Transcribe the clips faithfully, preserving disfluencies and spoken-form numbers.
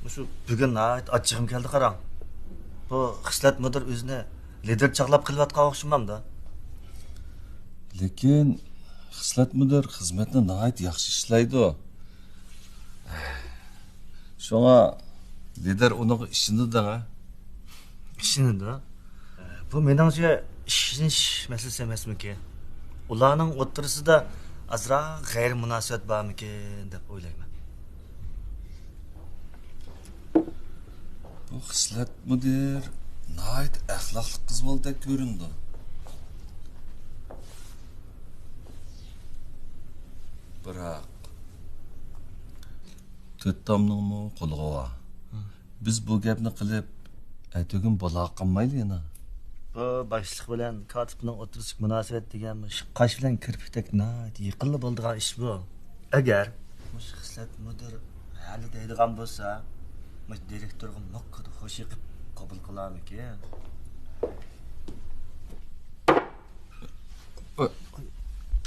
مۇشۇ بۈگۈن ناھايىتى ئاچچىقىم كەلدى، قاراڭ. بۇ خىسلەت مۇدىر ئۆزىنى لىدىر چاغلاپ قېلىۋاتقان ئوخشىمامدۇ؟ لېكىن خىسلەت مۇدىر خىزمەتنى ناھايىتى ياخشى ئىشلەيدۇ. شۇڭا لىدىر ئۇنىڭغا ئىشىنىدۇ دەڭە. ئىشىنىدۇ. بۇ مېنىڭچە ئىشىنىش مەسىلىسى ئەمەسمىكىن؟ ئۇلارنىڭ ئوتتۇرىسىدا ئازراق غەيرىي مۇناسىۋەت بارمىكىن دەپ ئويلايمەن. بۇ خىسلەت مۇدىر ناھايىتى ئەخلاقلىق قىز بالىدەك كۆرۈنىدۇ. بىراق، تۆت تامنىڭمۇ قۇلىقى بار. بىز بۇ گەپنى قىلىپ، ئەتىگۈن بۇلاغا قالمايلى يەنە. بۇ باشلىق بىلەن كاتىپنىڭ ئوتتۇرىسىدىقى مۇناسىۋەت دېگەن مۇشۇ قاش بىلەن كىرپىكتەك ناھايىتى يېقىنلا بولىدىغان ئىش بۇ. ئەگەر مۇشۇ خىسلەت مۇدىر ھەلى دەيدىغان بولسا، مۇشۇ دىرېكتورغا موققىدە خوش يېقىپ قوبۇل قىلارمىكىن؟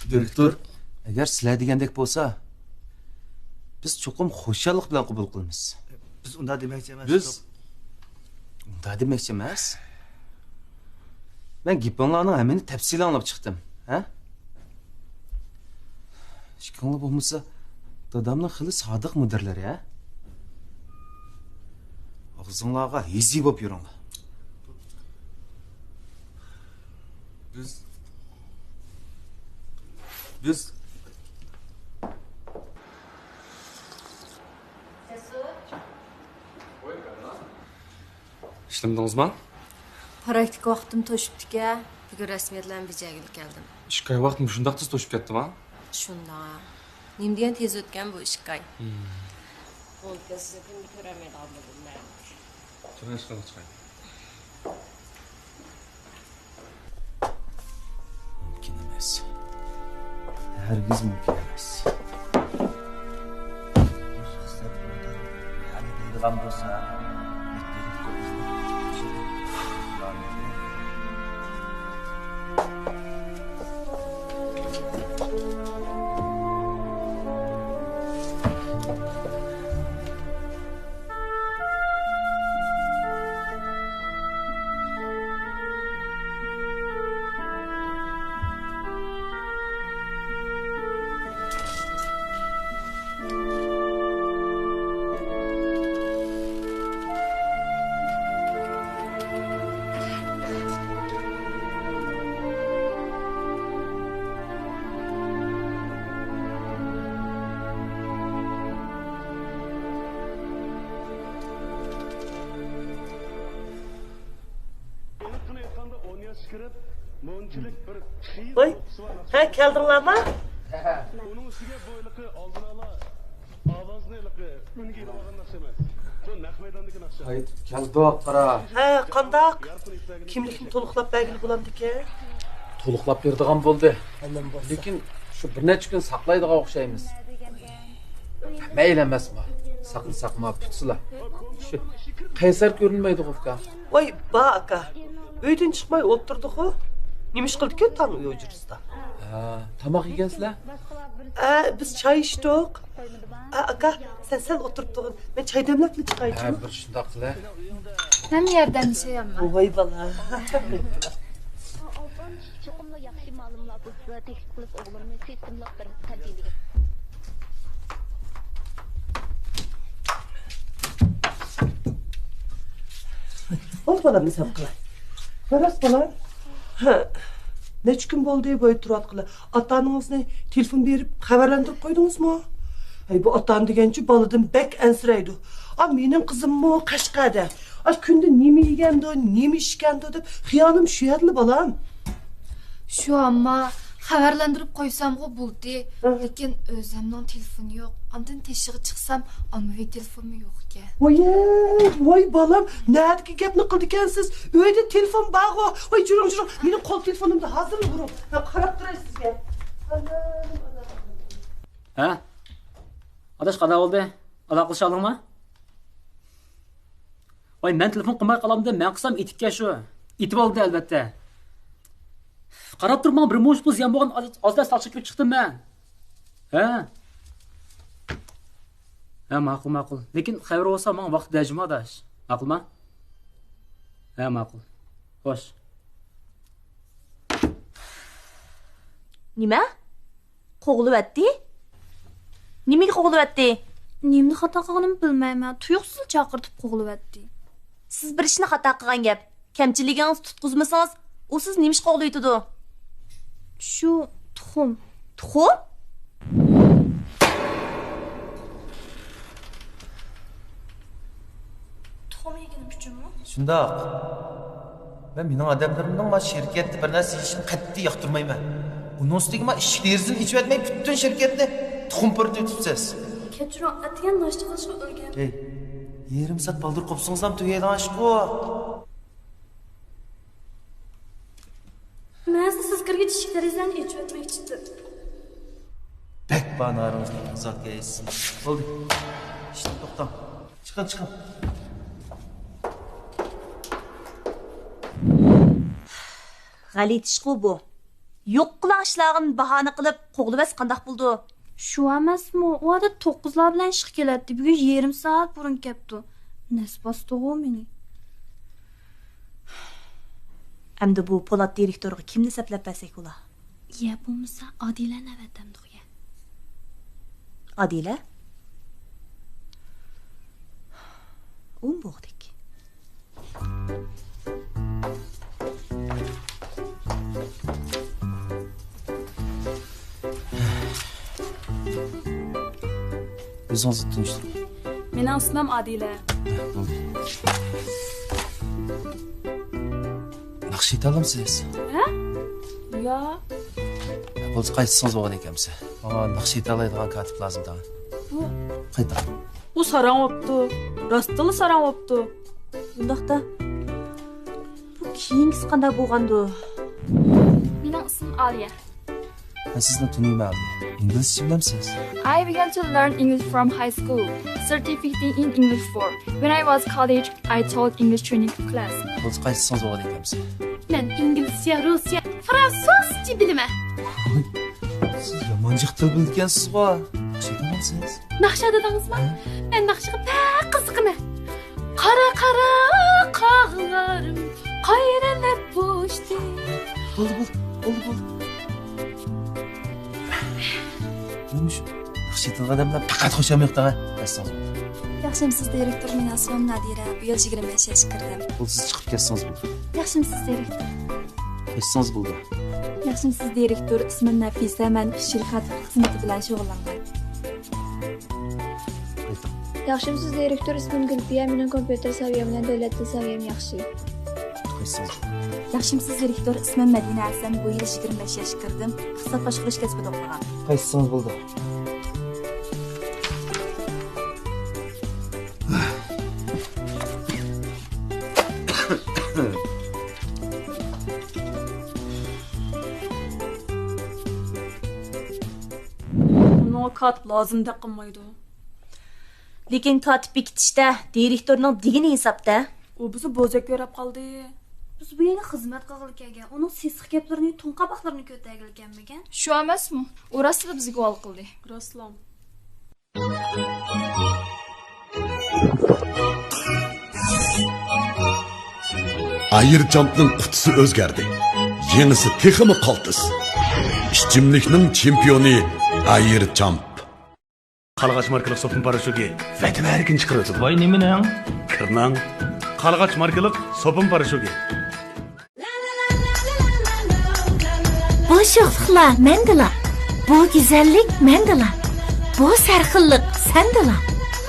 دىرېكتور، ئەگەر سىلەر دېگەندەك بولسا، بىز چوقۇم خۇشاللىق بىلەن قوبۇل قىلىمىز. بىز ئۇنداق دېمەكچى ئەمەس. بىز ئۇنداق دېمەكچى ئەمەس. مەن گېپىڭلارنىڭ ھەممىنى تەپسىلىي ئاڭلاپ چىقتىم، ھە؟ ئىككىڭلار بولمىسا، دادامنىڭ خېلى سادىق مۇدىرلىرى، ھە؟ ئاغزىڭلارغا ھېزى بولۇپ يۈرۈڭلار. بىز، بىز. ئىشلىمىدىڭىزما؟ پراكتىكا ۋاقتىم توشۇپتىكەن، بۈگۈن رەسمىيەتلەرنى بېجەرگىلى كەلدىم. ئىككى ئاي ۋاقتىم شۇنداق تېز توشۇپ كەتتىما؟ شۇنداق. نېمە دېگەن تېز ئۆتكەن بۇ ئىككى ئاي. ھىم. بولدى، سىزنى كۈندە كۆرەلمەيدىغان بولدۇم مەن. چىقاي، ئىشقىلىپ چىقاي. مۇمكىن ئەمەس. ھەرگىز مۇمكىن ئەمەس. دەيدىغان بولسا، ۋاي، ھە، كەلدىڭلارما؟ ئۇنىڭ ئۈستىگە بۇ ھېلىقى ئالدىن ئالا ئاۋازنى ھېلىقى ئۈنگە ئېلىۋالغان ناخشا ئەمەس. بۇ نەق مەيداندىكى ناخشا. قايتىپ كەلدۇق، قارا. ھە، قانداق؟ كىملىكنى تولۇقلاپ بەرگىلى بولامدىكەن؟ تولۇقلاپ بېرىدىغان بولدى. لېكىن شۇ بىر نەچچە كۈن ساقلايدىغان ئوخشايمىز. مەيلى ئەمەسما، ساقلىساقما پۈتسىلا. شۇ قەيسەر كۆرۈنمەيدىغۇ ئۇكا. ۋاي با ئاكا، ئۆيدىن چىقماي ئولتۇردىغۇ. نېمە ئىش قىلدىكەن تاڭ ئۆي ھۇجرىسىدا؟ ھە، تاماق يېگەنسىلەر؟ ھە، بىز چاي ئىچتۇق. ھە، ئاكا، سەن سەل ئولتۇرۇپ تۇرغىن، مەن چاي دەملەپلا ھە، چىقايچۇ. بىر شۇنداق قىلە. مەن ياردەملىشەي ئەمما. ۋاي بالا. ئالتۇن چوقۇملا ياخشى مالىملار بولسا تەكلىپ قىلىپ ئوغلۇمنى سىستېمىلىق بىر تەربىيەلىگەن. ۋاي بالام، ھېساب قىلاي. راست بالا. ھە. نەچچە كۈن بولدى بۇ يەردە تۇرۇۋاتقىلى. ئاتا-ئانىڭىزنى تېلېفون بېرىپ خەۋەرلەندۈرۈپ قويدىڭىزمۇ؟ ھەي، بۇ ئاتا-ئانا دېگەنچۇ بالىدىن بەك ئەنسىرەيدۇ. ئا، مېنىڭ قىزىممۇ قەشقەردە. ئا، كۈندە نېمە يېگەندۇ، نېمە ئىچكەندۇ دەپ خىيالىم شۇ يەردىلا بالام. شۇ ئەمما خەۋەرلەندۈرۈپ قويسامغۇ بولدى. ھە. لېكىن ئۆزەمنىڭ تېلېفونى يوق. ئاندىن تېشىغا چىقسام ئاممىۋى تېلېفونمۇ يوق ئىكەن. ۋاي، ۋاي بالام، نەدىكى گەپنى قىلىدىكەنسىز؟ ئۆيدە تېلېفون بارغۇ. ۋاي، جۈرۈڭ، جۈرۈڭ. مېنىڭ قول تېلېفونۇمدا ھازىرلا بۇرۇڭ. مەن قاراپ تۇراي سىزگە. ھە؟ ئاداش، قانداق بولدى؟ ئالاقىلىشالدىڭما؟ ۋاي، مەن تېلېفون قىلماي قالامدىم، مەن قىلسام ئېتىپكەن شۇ. ئېتىۋالدى ئەلۋەتتە. قاراپ تۇرماڭ، بىر مۇنچە پۇل زىيان بولغان ئاز-، ئاز دەرس ئاقچا كۆرۈپ چىقتىم مەن. ھە؟ ھە، ماقۇل، ماقۇل. لېكىن خەۋىرى بولسا ماڭا ۋاقىت ھەجىم ئاداش. ماقۇلما؟ ھە، ماقۇل. خوش. نېمە؟ قوغلىۋەتتى؟ نېمىگە قوغلىۋەتتى؟ نېمىنى خاتا قىلغىنىمنى بىلمەيمەن. تۇيۇقسىزلا چاقىرتىپ قوغلىۋەتتى. سىز بىر ئىشنى خاتا قىلغان گەپ. كەمچىلىكىڭىزنى تۇتقۇزمىسىڭىز، ئۇ سىزنى نېمە ئىش قوغلىۋېتىدۇ؟ شۇ تۇخۇم. تۇخۇم؟ تۇخۇم يېگىنىم ئۈچۈنمۇ؟ شۇنداق. مەن مېنىڭ ئادەملىرىمنىڭ مانا شىركەتتە بىر نەرسە يېيىشىنى قەتئىي ياقتۇرمايمەن. ئۇنىڭ ئۈستىگە مانا ئىشىك دېرىزىنى ئېچىۋەتمەي پۈتۈن شىركەتنى تۇخۇم پۇرىتىۋېتىپسىز. كەچۈرۈڭ، ئەتىگەن ناشتا قىلىشقا ئۇنتۇپ قالدىم. ھەي، يېرىم سائەت بالدۇر قوپسىڭىزلام تۈگەيدىغان ئىشقۇ. مەن سىز كىرگەچ ئىشىك دېرىزىلەرنى ئېچىۋەتمەكچىدىم. بەك بانارىڭىزنى ئۇزارتىپ كەيسىز. بولدى. ئىشتىن توختاڭ. چىقىڭ، چىقىڭ. غەلىتە ئىشقۇ بۇ. يوق قىلغان ئىشلارغىمۇ باھانە قىلىپ قوغلىۋەتسە قانداق بولىدۇ؟ شۇ ئەمەسمۇ، ئۇ ئادەتتە توققۇزلار بىلەن ئىشقا كېلەتتى، بۈگۈن يېرىم سائەت بۇرۇن كەپتۇ. نەس باستىغۇ مېنى. ئەمدى بۇ پولات دىرېكتورغا كىمنى سەپلەپ بەرسەك بولا؟ يە بولمىسا ئادىلەنى ئەۋەتەمدۇق يە. ئادىلە؟ ئۇم بوغدەك. ئۆزىڭىزنى تونۇشتۇرۇڭ. مېنىڭ ئىسمىم ئادىلە. بولدى. ناخشا ئېيتالامسىز؟ ھە؟ يا. بولسا قايتسىڭىز بولغان ئىكەنمىسە. ماڭا ناخشا ئېيتالايدىغان كاتىپ لازىم دەڭ. بۇ. قايتا. ئۇ ساراڭ بوپتۇ. راستتىنلا ساراڭ بوپتۇ. ئۇنداقتا بۇ كېيىنكىسى قانداق بولغاندۇ؟ مېنىڭ ئىسمىم ئالىيە. مەن سىزنى تونۇيمەن. ئىنگلىزچە بىلەمسىز؟ I began to learn English from high school, certificate in English four. When I was college, I taught English training class. بولسا قايسىسىڭىز بولغان ئىكەنسىز؟ مەن ئىنگلىزچە، رۇسچە، فرانسۇزچە بىلىمەن. سىز يامان جىق تىل بىلىدىكەنسىزغۇ. ناخشا ئېيتىدىغانسىز؟ ناخشا دېدىڭىزمۇ؟ ھە؟ مەن ناخشىغا بەك قىزىقىمەن. قارا، قارا قاغلارىم قايرىلىپ بوشتى. بولدى، بولدى، بولدى، بولدى. مەن مۇشۇ ناخشا ئېيتىدىغان ئادەملەر پەقەت خۇشام يوق دەڭە. ئەسسالام. ياخشىمسىز دىرېكتور، مېنىڭ ئىسمىم نادىرە، بۇ يىل يىگىرمە بەش ياشقا كىردىم. بولسا سىز چىقىپ كەتسىڭىز بولدى. ياخشىمسىز دىرېكتور؟ كەتسىڭىز بولدى. ياخشىمسىز دىرېكتور، ئىسمىم نەفىسە، مەن ئۈچ يىل كاتىپلىق خىزمىتى بىلەن شۇغۇللانغان. قايتىڭ. ياخشىمسىز دىرېكتور، ئىسمىم گۈلپىيە، مېنىڭ كومپيۇتېر سەۋىيەم بىلەن دۆلەت تىل سەۋىيەم ياخشى. قايتسىڭىز. ياخشىمسىز دىرېكتور، ئىسمىم مەدىنە ھەسەن، بۇ يىل يىگىرمە بەش ياشقا كىردىم، ئىقتىساد باشقۇرۇش كەسپىدە ئوقۇغان. قايتسىڭىز بولدى. ئۇنىڭغا كاتىپ لازىمدەك قىلمايدۇ. لېكىن كاتىپ بېكىتىشتە دىرېكتورنىڭ دېگىنى ھېسابتا. ئۇ بىزنى بوزەك كۆرۈپ قالدى. بىز بۇ يەرگە خىزمەت قىلغىلى كەلگەن، ئۇنىڭ سېسىق گەپلىرىنى، تۇڭقاپاقلىرىنى كۆتەرگىلى كەلمىگەن. شۇ ئەمەسمۇ؟ ئۇ راستلا بىزگە گۇۋاھلىق قىلدى. راستلا. ئايرچامپنىڭ قۇتىسى ئۆزگەردى. يېڭىسى تېخىمۇ قالتىس. ئىچىملىكنىڭ چېمپىيونى ئايرچامپ. قالغاچ ماركىلىق سوپۇن پاراشوكى ۋەتىۋەرگىن چىقىرىۋېتىدۇ. ۋاي نېمىنىڭ؟ كىرنىڭ. قالغاچ ماركىلىق سوپۇن پاراشوكى. بوش يوقلۇقلار مەندىلا، بۇ گۈزەللىك مەندىلا، بۇ سەرخىللىق سەندىلا.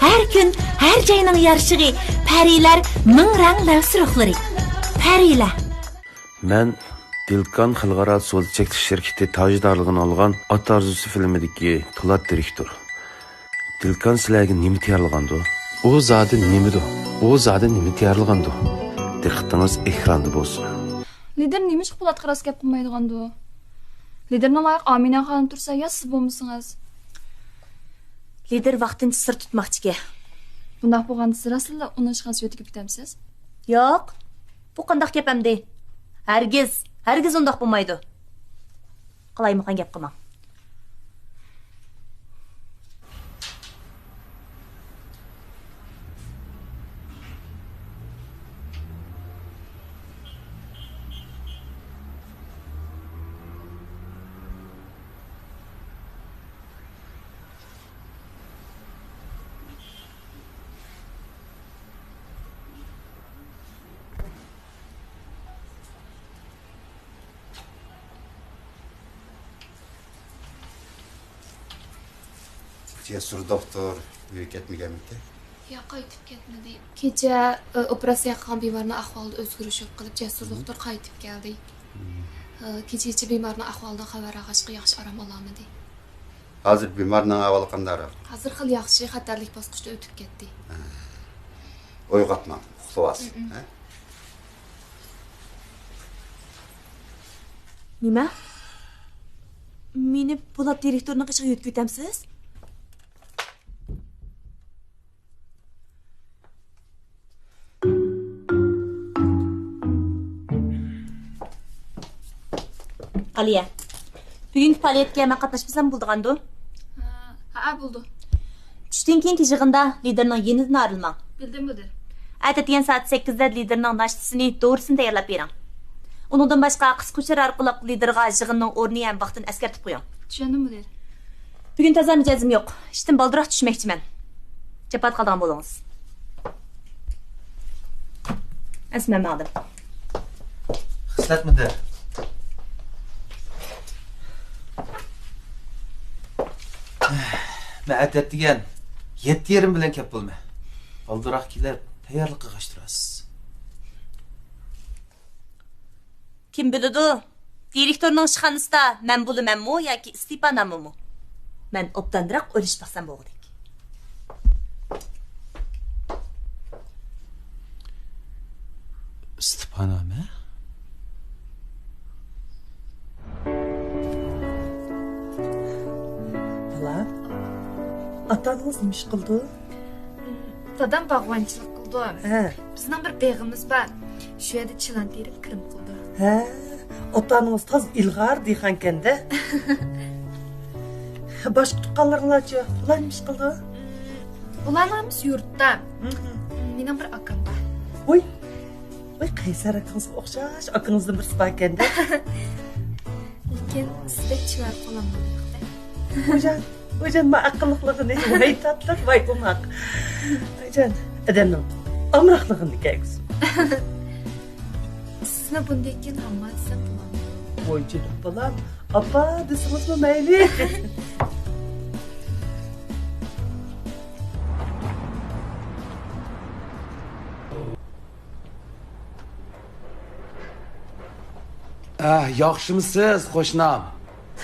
ھەر كۈن، ھەر جاينىڭ يارىشىغى، پەرىلەر مىڭ رەڭ لەۋسىرۇخلىرى. پەرىلەر. مەن دىلكان خەلقئارا سودا چەكلىك شىركىتى تاجدارلىقىنى ئالغان ئات ئارزۇسى فىلىمىدىكى پولات دىرېكتور. دىلكان سىلەرگە نېمە تەييارلىغاندۇ؟ ئۇ زادى نېمىدۇ؟ ئۇ زادى نېمە تەييارلىغاندۇ؟ دىققىتىڭىز ئېكراندا بولسۇن. لىدىر نېمىشقا پولاتقا راست گەپ قىلمايدىغاندۇ؟ لىدىرنىڭ لايىقى ئامىنە خانىم تۇرسا، يا سىز بولمىسىڭىز؟ لىدىر ۋاقتىنچە سىر تۇتماقچىكەن. بۇنداق بولغاندا سىز راستلا ئۇنىڭ ئىشخانىسىغا ئۆتۈپ كېتەمسىز؟ ياق. بۇ قانداق گەپ ئەمدى؟ ھەرگىز، ھەرگىز ئۇنداق بولمايدۇ. قالايمىقان گەپ قىلماڭ. جەسۇر دوختۇر ئۆيگە كەتمىگەنمىكىن؟ ياق، قايتىپ كەتمىدى. كېچە، ئى، ئوپېراتسىيە قىلغان بىمارنىڭ ئەھۋالىدا ئۆزگىرىش يوق قىلىپ، جەسۇر دوختۇر قايتىپ كەلدى. ئى، كېچىچە بىمارنىڭ ئەھۋالىدىن خەۋەر ئالغاچقا، ياخشى ئارام ئالالمىدى. ھازىر بىمارنىڭ ئەھۋالى قانداقراق؟ ھازىر خېلى ياخشى، خەتەرلىك باسقۇچتىن ئۆتۈپ كەتتى. ئويغاتماڭ، ئۇخلىۋالسۇن. نېمە؟ مېنى پولات دىرېكتورنىڭ قېشىغا يۆتكىۋېتەمسىز؟ ئالىيە، بۈگۈنكى پائالىيەتكە مەن قاتناشمىسام بولىدىغاندۇ؟ ھە، ھە، بولىدۇ. چۈشتىن كېيىنكى يىغىندا لىدىرنىڭ يېنىدىن ئايرىلماڭ. بىلدىم، مۇدىر. ئەتىگەن سائەت سەككىزدە لىدىرنىڭ ناشتىسىنى، دورىسىنى تەييارلاپ بېرىڭ. ئۇنىڭدىن باشقا، قىسقا ئۇچۇر ئارقىلىق لىدىرغا يىغىننىڭ ئورنى ھەم ۋاقتىنى ئەسكەرتىپ قويۇڭ. چۈشەندىم، مۇدىر. بۈگۈن تازا مىجەزىم يوق. ئىشتىن بالدۇرراق چۈشمەكچىمەن. جاپادا قالىدىغان بولۇڭىز. ئەمسە مەن ماڭدىم. خىسلەت مۇدىر. مەن ئەتە ئەتىگەن يەتتە يېرىم بىلەن كەپ بولىمەن. بالدۇرراق كېلىپ، تەييارلىق قىلغاچ تۇرارسىز. كىم بىلىدۇ، دىرېكتورنىڭ ئىشخانىسىدا مەن بولىمەنمۇ ياكى ئىستېپا نامىمۇ؟ مەن ئوبدانراق ئويلىشىپ باقسام بولغۇدەك. ئىستېپا نامە؟ بالام، ئاتا-ئانىڭىز نېمە ئىش قىلىدۇ؟ دادام باغۋەنچىلىك قىلىدۇ. ھە. بىزنىڭ بىر بېغىمىز بار. شۇ يەردە چىلان تېرىپ كىرىم قىلىدۇ. ھە، ئاتا-ئانىڭىز تازا ئىلغار دېھقانكەن-دە. باشقا تۇغقانلىرىڭلارچۇ؟ ئۇلار نېمە ئىش قىلىدۇ؟ ئۇلارنىڭ ھەممىسى يۇرتتا. مېنىڭ بىر ئاكام بار. ۋاي، ۋاي، قەيسەر ئاكىڭىزغا ئوخشاش ئاكىڭىزدىن بىرسى باركەن-دە. لېكىن سىزدەك چىۋەر قوللانمىدۇق-دە. ۋايجان، ۋايجان، ما ئەقىللىقلىقىنى، ۋاي تاتلىق، ۋاي ئوماق. ۋايجان، ئادەمنىڭ ئامراقلىقىنى كەلگۈسى. سىزنى بۇندىن كېيىن ھامما دېسەم بولامدۇ؟ ۋاي جېنىم بالام، ئاپا دېسىڭىزمۇ مەيلى. ئە، ياخشىمۇسىز، قوشنام؟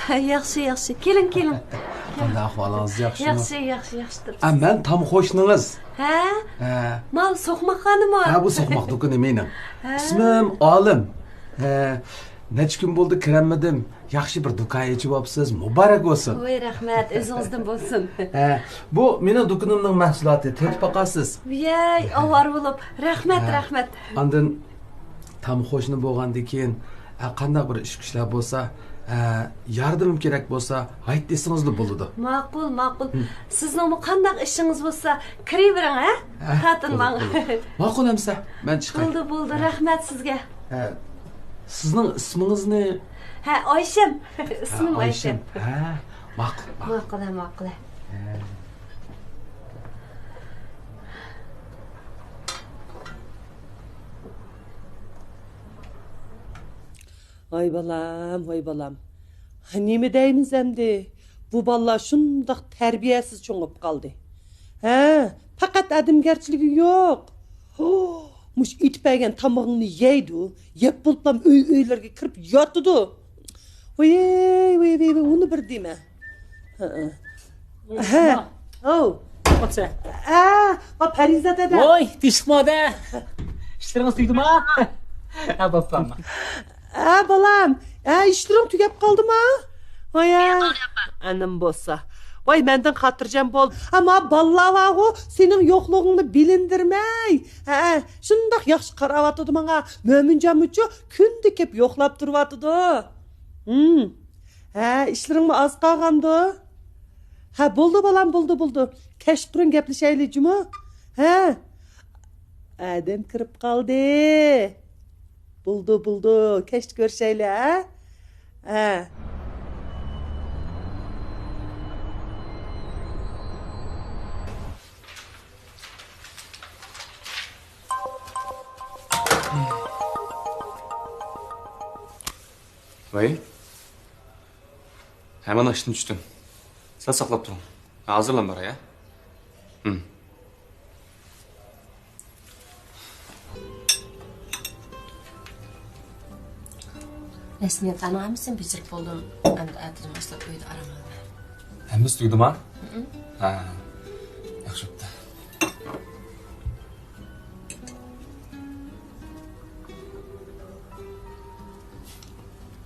ياخشى، ياخشى. كېلىڭ، كېلىڭ. قانداق ئەھۋالىڭىز، ياخشىمۇ؟ ياخشى، ياخشى، ياخشى تۇرۇپسىز. ئە، مەن تام قوشنىڭىز. ھە؟ ھە. ماۋۇ سوقماقخانىمۇ؟ ھە، بۇ سوقماق دۇكىنى مېنىڭ. ھە. ئىسمىم ئالىم. ھە، نەچچە كۈن بولدى كىرەلمىدىم. ياخشى بىر دۇكان ئېچىۋاپسىز، مۇبارەك بولسۇن. ۋاي، رەھمەت، ئۆزىڭىزدىن بولسۇن. ھە، بۇ مېنىڭ دۇكىنىمنىڭ مەھسۇلاتى، تېتىپ باقارسىز. ۋىيەي، ئاۋارە بولۇپ، رەھمەت، ھە. رەھمەت. ئاندىن تام قوشنا بولغاندىن كېيىن، ھە، قانداق بىر ئىش-كۈچلەر بولسا، ھە، ياردىمىم كېرەك بولسا، ھايت دېسىڭىزلا بولىدۇ. ماقۇل، ماقۇل. ھىم. سىزنىڭمۇ قانداق ئىشىڭىز بولسا، كىرىۋېرىڭ، ھە؟ ھە، تارتىنماڭ. بولدى، بولدى. ماقۇل ئەمسە، مەن چىقاي. بولدى، بولدى. ھە. رەھمەت سىزگە. ھە، سىزنىڭ ئىسمىڭىزنى؟ ھە، ئايشەم. ئىسمىم ھە، ئايشەم. ئايشەم. ھە، ماقۇل، ماقۇل. ماقۇل، ھە، ماقۇل، ھە. ھە. ۋاي بالام، ۋاي بالام. نېمە دەيمىز ئەمدى؟ بۇ بالىلار شۇنداق تەربىيەسىز چوڭىيىپ قالدى. ھە، پەقەت ئادەمگەرچىلىكى يوق. ھو، مۇشۇ ئېتىپ بەرگەن تامىقىڭنى يەيدۇ، يەپ بولۇپلا ئۆي-ئۆيلىرىگە كىرىپ ياتىدۇ. ۋاي، ۋاي، ۋاي، ۋاي، ئۇنى بىر دېمە. ھە، ھە. ھە. ھو. ئوتسە. ئە، ۋا پەرىزات ھەدە. ۋوي، تىنچلىقمۇ ھەدە. ئىشلىرىڭىز تۈگىدىما؟ ھە، بوپتۇ ئەمما. ئە، بالام. ئە، ئىشلىرىڭ تۈگەپ قالدىما؟ ۋاي، ئە. ئەنىم بولسا. ۋاي، مەندىن خاتىرجەم بول. ئەمما بالىلار بارغۇ، سېنىڭ يوقلۇقۇڭنى بىلىندۈرمەي. ھە، شۇنداق ياخشى قاراۋاتىدۇ ماڭا. مۆمىنجانمۇچۇ كۈندە كېلىپ يوقلاپ تۇرۇۋاتىدۇ. ھىم. ھە، ئىشلىرىڭمۇ ئاز قالغاندۇ؟ ھە، بولدى بالام، بولدى، بولدى. كەچتە تۇرۇڭ گەپلىشەيلى جۇمۇ. ھە. ئادەم كىرىپ قالدى. بولدى، بولدى. كەچتە كۆرۈشەيلى، ھە؟ ھە. ۋەي. ھە، مانا ئىشتىن چۈشتۈم. سەل ساقلاپ تۇرۇڭ. ھازىرلا باراي، ھە؟ ھىم. رەسمىيەتلەرنىڭ ھەممىسىنى بېجىرىپ بولدۇم. ئەمدى ئەتىدىن باشلاپ ئۆيدە ئارام ئالىمەن. ھەممىسى تۈگىدىما؟ ھىم. ھە، ياخشى بوپتۇ.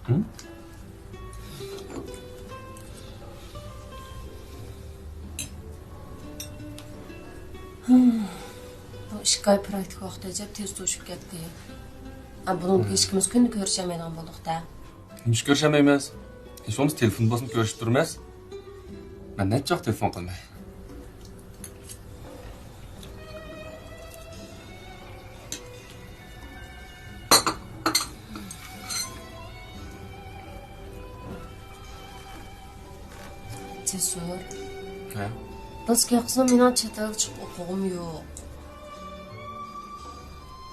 ھىم؟ بۇ ئىككى ئاي پراكتىكا ۋاقتى ئەجەب تېز توشۇپ كەتتى. ئا، بۇنىڭدىن ھىم. ھېچكىمىز كۈندە كۆرۈشەلمەيدىغان بولدۇق-دە. نېمىشقا كۆرۈشەلمەيمىز؟ ھېچ بولمىسا تېلېفون بولسىمۇ كۆرۈشۈپ تۇرىمىز. مەن نەچچە ۋاق تېلېفون قىلماي. جەسۇر. ھە؟ باشقا ياقىسىنىڭ مېنىڭ چەت ئەلگە چىقىپ ئوقۇغۇم يوق.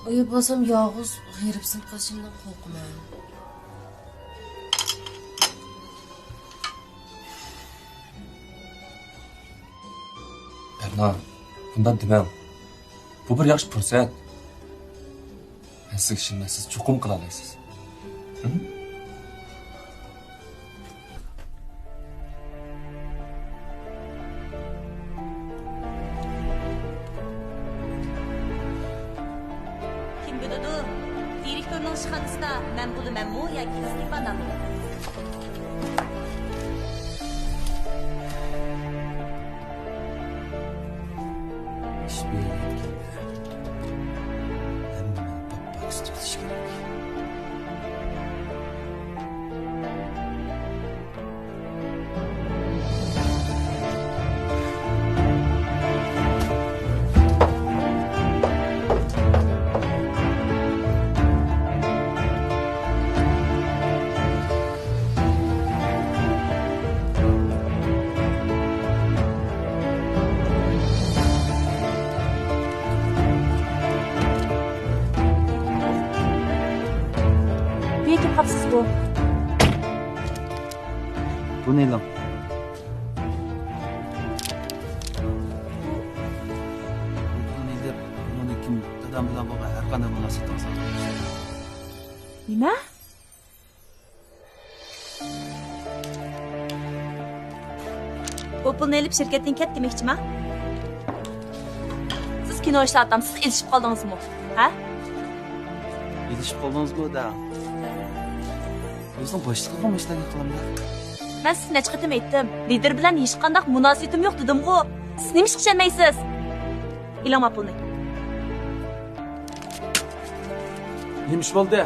ئۆيدە بولسام يالغۇز غېرىبسىنىپ قېلىشىمدىن قورقىمەن. بەرنا، بۇنداق دېمەڭ. بۇ بىر ياخشى پۇرسەت. مەن سىزگە ئىشىنىمەن، سىز چوقۇم قىلالايسىز. ھىم؟ كىم بىلىدۇ، دىرېكتورنىڭ ئىشخانىسىدا مەن بولىمەنمۇ ياكى ئىستېپا نامى؟ ئىش بېرىلىپ كەلدى. ھەممىنى بەپباكىسى تۈگىتىش كېرەك. نېمە كېلىپ قاپسىز بۇ؟ بۇنى ئېلىڭ. بۇ پۇلنى ئېلىپ، بۇنىڭدىن كېيىن دادام بىلەن بولغان ھەر قانداق مۇناسىۋىتىڭىزنى توختىتىڭ. نېمە؟ بۇ پۇلنى ئېلىپ شىركەتتىن كەت دېمەكچىما؟ سىز كىنو ئىشلەۋاتامسىز، ئېلىشىپ قالدىڭىزمۇ؟ ھە؟ ئېلىشىپ قالدىڭىزمۇ دە؟ ئۆزىنىڭ باشلىقىغا مۇشۇنداق گەپ قىلامدۇ؟ مەن سىزگە نەچچە قېتىم ئېيتتىم، لىدىر بىلەن ھېچقانداق مۇناسىۋىتىم يوق دېدىمغۇ. سىز نېمىشقا چۈشەنمەيسىز؟ ئېلىڭ ما پۇلنى. نېمە ئىش بولدى؟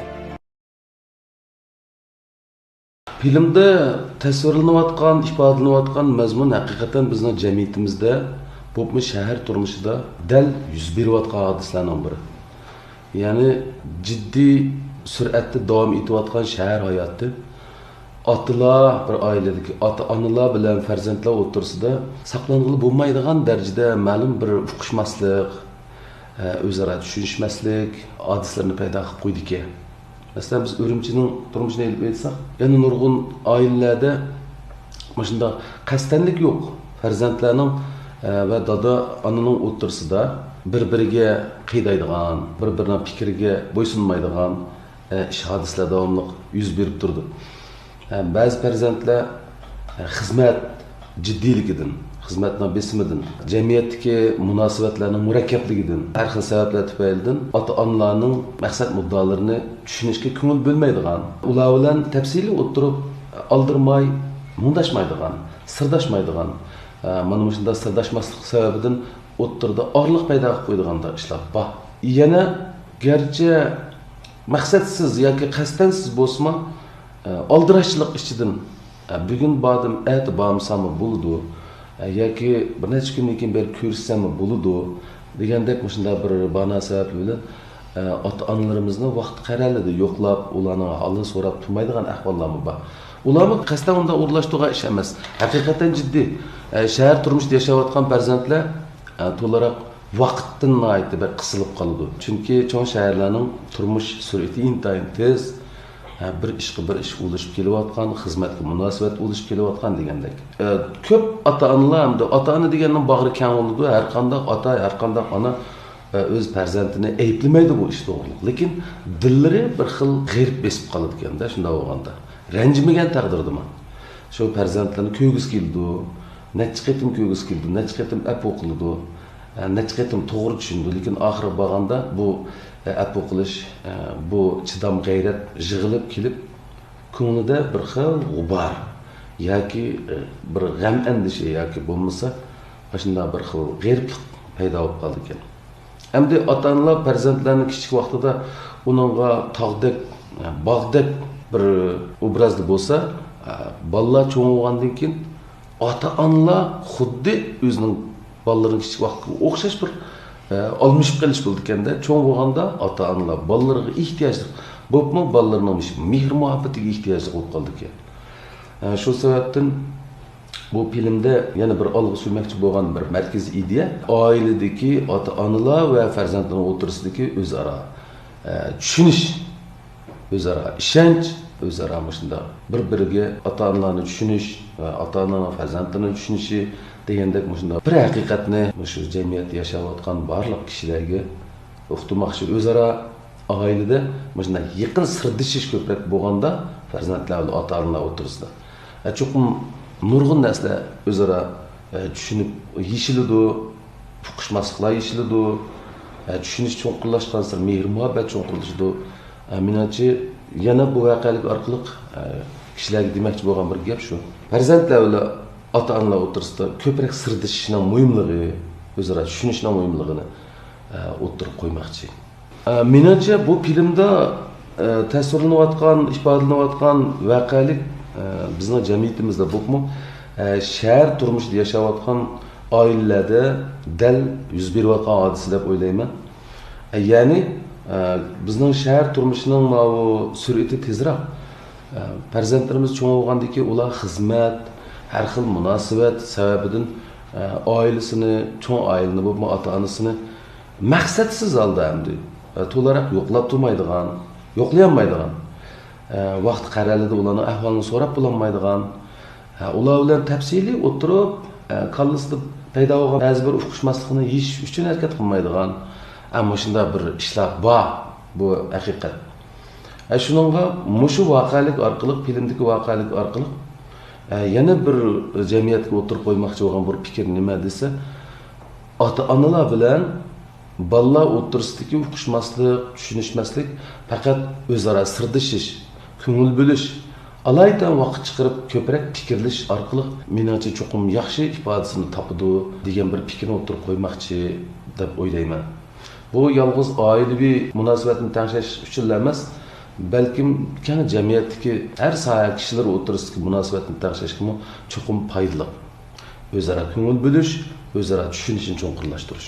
فىلىمدا تەسۋىرلىنىۋاتقان، ئىپادىلىنىۋاتقان مەزمۇن ھەقىقەتەن بىزنىڭ جەمئىيىتىمىزدە، بولۇپمۇ شەھەر تۇرمۇشىدا دەل يۈز بېرىۋاتقان ھادىسىلەرنىڭ بىرى. يەنى جىددىي سۈرئەتتە داۋام ئېتىۋاتقان شەھەر ھاياتى، ئاتىلار، بىر ئائىلىدىكى ئاتا-ئانىلار بىلەن پەرزەنتلەر ئوتتۇرىسىدا ساقلانغىلى بولمايدىغان دەرىجىدە مەلۇم بىر ئۇقۇشماسلىق، ئە، ئۆزئارا چۈشىنىشمەسلىك ھادىسىلىرىنى پەيدا قىلىپ قويىدىكەن. مەسىلەن، بىز ئۈرۈمچىنىڭ تۇرمۇشىنى ئېلىپ ئېيتساق، يەنە نۇرغۇن ئائىلىلەردە مۇشۇنداق قەستەنلىك يوق. پەرزەنتلەرنىڭ، ئە، ۋە دادا، ئانىنىڭ ئوتتۇرىسىدا بىر-بىرىگە قىيىدايدىغان، بىر-بىرىنىڭ پىكرىگە بويسۇنمايدىغان، ئە، ئىش ھادىسىلەر داۋاملىق يۈز بېرىپ تۇرىدۇ. ئە، بەزى پەرزەنتلەر، ئە، خىزمەت جىددىيلىكىدىن، خىزمەتنىڭ بېسىمىدىن، جەمئىيەتتىكى مۇناسىۋەتلەرنىڭ مۇرەككەپلىكىدىن، ھەر خىل سەۋەبلەر تۈپەيلىدىن ئاتا-ئانىلارنىڭ مەقسەت مۇددىئالىرىنى چۈشىنىشكە كۆڭۈل بۆلمەيدىغان، ئۇلار بىلەن تەپسىلىي ئولتۇرۇپ، ئالدىرىماي، مۇڭداشمايدىغان، سىرداشمايدىغان، ئە، مانا مۇشۇنداق سىرداشماسلىق سەۋەبىدىن ئوتتۇرىدا ئارىلىق پەيدا قىلىپ قويىدىغان ئىشلار بار. يەنە گەرچە مەقسەتسىز ياكى قەستەنسىز بولسىمۇ، ئە، ئالدىراشچىلىق ئىچىدىن، ئە، بۈگۈن باردىم، ئەتە بارمىساممۇ بولىدۇ، ئە، ياكى بىر نەچچە كۈندىن كېيىن بېرىپ كۆرۈشسەممۇ بولىدۇ دېگەندەك مۇشۇنداق بىر باھانە سەۋەبى بىلەن، ئە، ئاتا-ئانىلىرىمىزنى ۋاقتى قەرەلىدە يوقلاپ، ئۇلارنىڭ ھالىنى سوراپ تۇرمايدىغان ئەھۋاللارمۇ بار. ئۇلارمۇ قەستەن ئۇنداق ئورۇنلاشتۇرغان ئىش ئەمەس. ھەقىقەتەن جىددىي. ئە، شەھەر تۇرمۇشىدا ياشاۋاتقان پەرزەنتلەر، ئە، تولىراق ۋاقىتتىن ناھايىتى بەك قىسىلىپ قالىدۇ. چۈنكى چوڭ شەھەرلەرنىڭ تۇرمۇش سۈرئىتى ئىنتايىن تېز. ھە، بىر ئىشقا بىر ئىش ئۇلىشىپ كېلىۋاتقان، خىزمەتكە مۇناسىۋەت ئۇلىشىپ كېلىۋاتقان دېگەندەك. ئە، كۆپ ئاتا-ئانىلار، ئەمدى ئاتا-ئانا دېگەننىڭ باغرى كەڭ بولىدۇ، ھەر قانداق ئاتا، ھەر قانداق ئانا، ئە، ئۆز پەرزەنتىنى ئەيىبلىمەيدۇ بۇ ئىش توغرىلىق. لېكىن دىللىرى بىر خىل غېرىب بېسىپ قالىدىكەن-دە، شۇنداق بولغاندا. رەنجىمىگەن تەقدىردىمۇ، شۇ پەرزەنتلىرىنى كۆرگۈسى كېلىدۇ، نەچچە قېتىم كۆرگۈسى كېلىدۇ، نەچچە قېتىم ئەپۇ قىلىدۇ، ئە، نەچچە قېتىم توغرا چۈشىنىدۇ. لېكىن ئاخىرىغا بارغاندا بۇ، ئە، ئەپۇ قىلىش، ئە، بۇ چىدام غەيرەت يىغىلىپ كېلىپ، كۆڭلىدە بىر خىل غۇبار ياكى، ئە، بىر غەم ئەندىشە ياكى بولمىسا ئاشۇنداق بىر خىل غېرىبلىق پەيدا بولۇپ قالىدىكەن. ئەمدى ئاتا-ئانىلار پەرزەنتلەرنى كىچىك ۋاقتىدا ئۇنىڭغا تاغدەك، باغدەك بىر ئوبرازدا بولسا، بالىلار چوڭ بولغاندىن كېيىن ئاتا-ئانىلار خۇددى ئۆزىنىڭ بالىلىرىنىڭ كىچىك ۋاقتىغا ئوخشاش بىر، ئە، ئالمىشىپ قېلىش بولىدىكەن-دە. چوڭ بولغاندا ئاتا-ئانىلار بالىلىرىغا ئېھتىياجلىق بولۇپمۇ بالىلىرىنىڭ مۇشۇ مېھىر-مۇھەببىتىگە ئېھتىياجلىق بولۇپ قالىدىكەن. ئە، شۇ سەۋەبتىن بۇ فىلىمدە يەنە بىر ئالغا سۈرمەكچى بولغان بىر مەركىزىي ئىدىيە، ئائىلىدىكى ئاتا-ئانىلار ۋە پەرزەنتلەرنىڭ ئوتتۇرىسىدىكى ئۆزئارا، ئە، چۈشىنىش، ئۆزئارا ئىشەنچ، ئۆزئارا مۇشۇنداق بىر-بىرىگە ئاتا-ئانىلارنى چۈشىنىش ۋە ئاتا-ئانىلارنىڭ پەرزەنتلىرىنى چۈشىنىشى دېگەندەك مۇشۇنداق بىر ھەقىقەتنى مۇشۇ جەمئىيەتتە ياشاۋاتقان بارلىق كىشىلەرگە ئۇقتۇرماقچى. ئۆزئارا ئائىلىدە مۇشۇنداق يېقىن سىردىشىش كۆپرەك بولغاندا پەرزەنتلەر بىلەن ئاتا-ئانىلار ئوتتۇرىسىدا، ئە، چوقۇم نۇرغۇن نەرسىلەر ئۆزئارا، ئە، چۈشىنىپ يېشىلىدۇ، ئۇقۇشماسلىقلار يېشىلىدۇ، ئە، چۈشىنىش چوڭقۇرلاشقانسېرى مېھىر-مۇھەببەت چوڭقۇرلىشىدۇ. ئە، مېنىڭچە يەنە بۇ ۋەقەلىك ئارقىلىق، ئە، كىشىلەرگە دېمەكچى بولغان بىر گەپ شۇ. پەرزەنتلەر بىلەن ئاتا-ئانىلار ئوتتۇرىسىدا كۆپرەك سىردىشىشنىڭ مۇھىملىقى، ئۆزئارا چۈشىنىشنىڭ مۇھىملىقىنى، ئە، ئوتتۇرىغا قويماقچى. ئە، مېنىڭچە، بۇ فىلىمدا، ئە، تەسۋىرلىنىۋاتقان، ئىپادىلىنىۋاتقان ۋەقەلىك، ئە، بىزنىڭ جەمئىيىتىمىزدە بولۇپمۇ، ئە، شەھەر تۇرمۇشىدا ياشاۋاتقان ئائىلىلەردە دەل يۈز بېرىۋاتقان ھادىسە دەپ ئويلايمەن. ئە، يەنى، ئە، بىزنىڭ شەھەر تۇرمۇشىنىڭ ماۋۇ سۈرئىتى تېزراق. ئە، پەرزەنتلىرىمىز چوڭ بولغاندىن كېيىن ئۇلار خىزمەت، ھەر خىل مۇناسىۋەت سەۋەبىدىن، ئە، ئائىلىسىنى، چوڭ ئائىلىنى بولۇپمۇ ئاتا-ئانىسىنى مەقسەتسىز ھالدا ئەمدى، ئە، تولىراق يوقلاپ تۇرمايدىغان، يوقلىيالمايدىغان، ئە، ۋاقتى قەرەلىدە ئۇلارنىڭ ئەھۋالىنى سوراپ بولالمايدىغان، ئە، ئۇلار بىلەن تەپسىلىي ئولتۇرۇپ، ئە، كاللىسىدا پەيدا بولغان بەزى بىر ئۇقۇشماسلىقنى يېشىش ئۈچۈن ھەرىكەت قىلمايدىغان، ئە، مۇشۇنداق بىر ئىشلار بار، بۇ ھەقىقەت. ئە، شۇنىڭغا مۇشۇ ۋەقەلىك ئارقىلىق، فىلىمدىكى ۋەقەلىك ئارقىلىق، ئە، يەنە بىر جەمئىيەتكە ئوتتۇرىغا قويماقچى بولغان بىر پىكىر نېمە دېسە، ئاتا-ئانىلار بىلەن بالىلار ئوتتۇرىسىدىكى ئۇقۇشماسلىق، چۈشىنىشمەسلىك پەقەت ئۆزئارا سىردىشىش، كۆڭۈل بۆلۈش، ئالايىتەن ۋاقىت چىقىرىپ كۆپرەك پىكىرلىشىش ئارقىلىق، مېنىڭچە، چوقۇم ياخشى ئىپادىسىنى تاپىدۇ دېگەن بىر پىكىرنى ئوتتۇرىغا قويماقچى دەپ ئويلايمەن. بۇ يالغۇز ئائىلىۋى مۇناسىۋەتنى تەڭشەش ئۈچۈنلا ئەمەس، بەلكىم كەڭ جەمئىيەتتىكى ھەر ساھە كىشىلىرى ئوتتۇرىسىدىكى مۇناسىۋەتنى تەڭشەشكىمۇ چوقۇم پايدىلىق. ئۆزئارا كۆڭۈل بۆلۈش، ئۆزئارا چۈشىنىشنى چوڭقۇرلاشتۇرۇش.